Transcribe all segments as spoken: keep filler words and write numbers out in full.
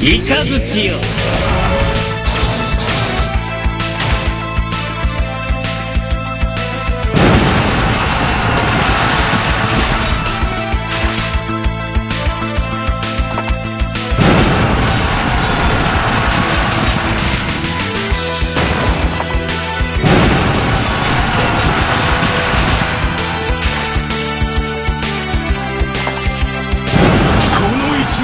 イカズチよ。この一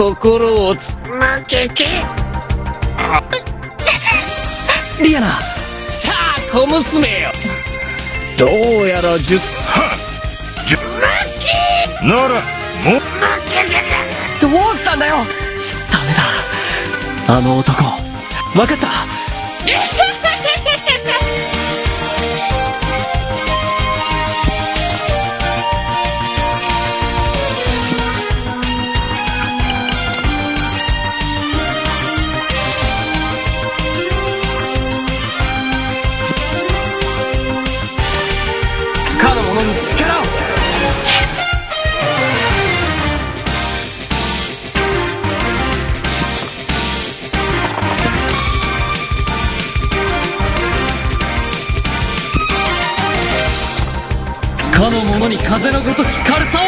心をつ、負けて。リアナ。さあ、小娘よ。どうやら術、はっ。じゅ、負け。なら、もう。負け。どうしたんだよ。し、ダメだ。あの男。わかった。かの者に力を。かの者に風のごとき軽さを。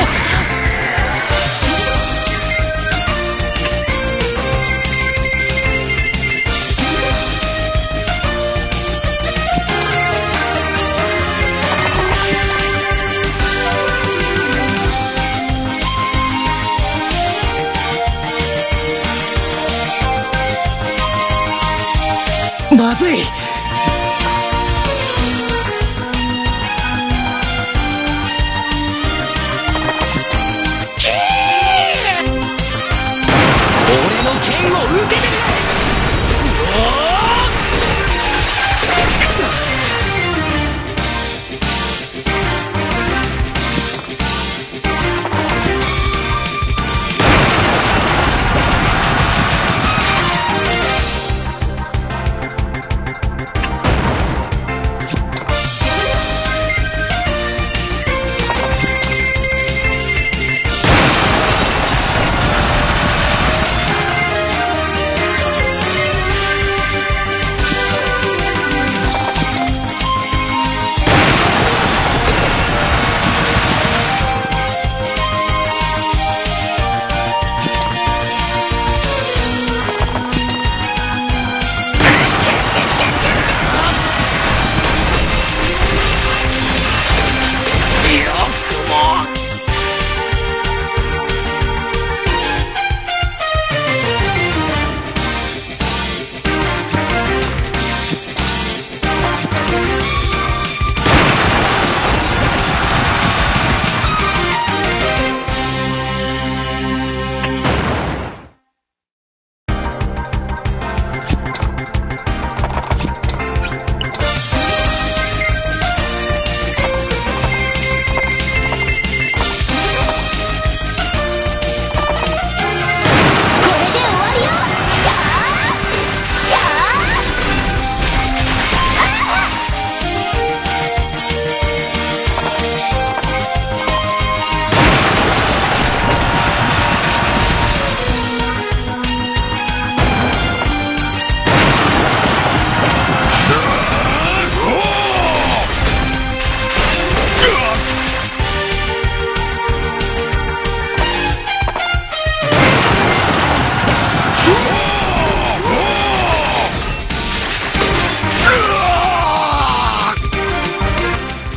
まずい。俺の剣を受けてくれ。うおー！くそ！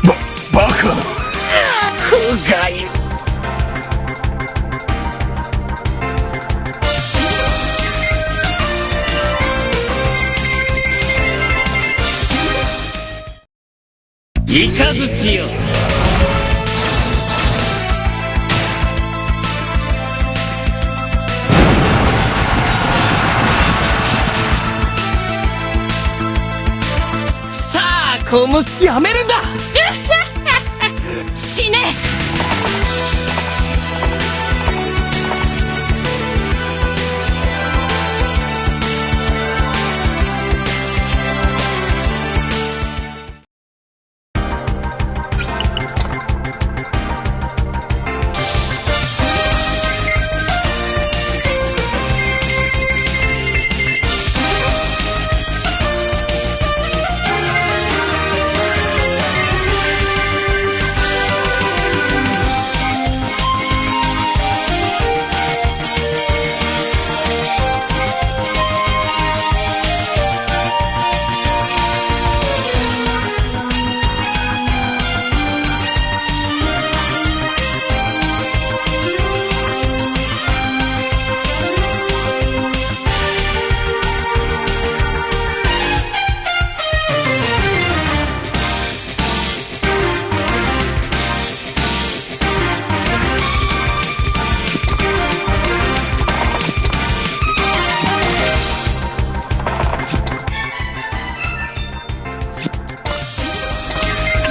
バ、バカな。不甲斐。イカズチよ。この、やめるんだ！死ね！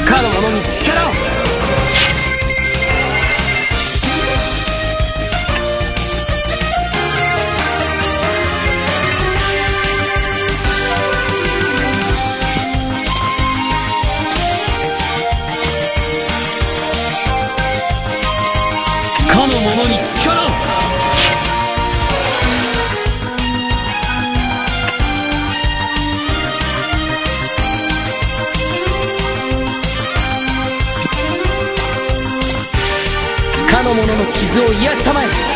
かの者に力を！かの者に力を！かの者の傷を癒したまえ！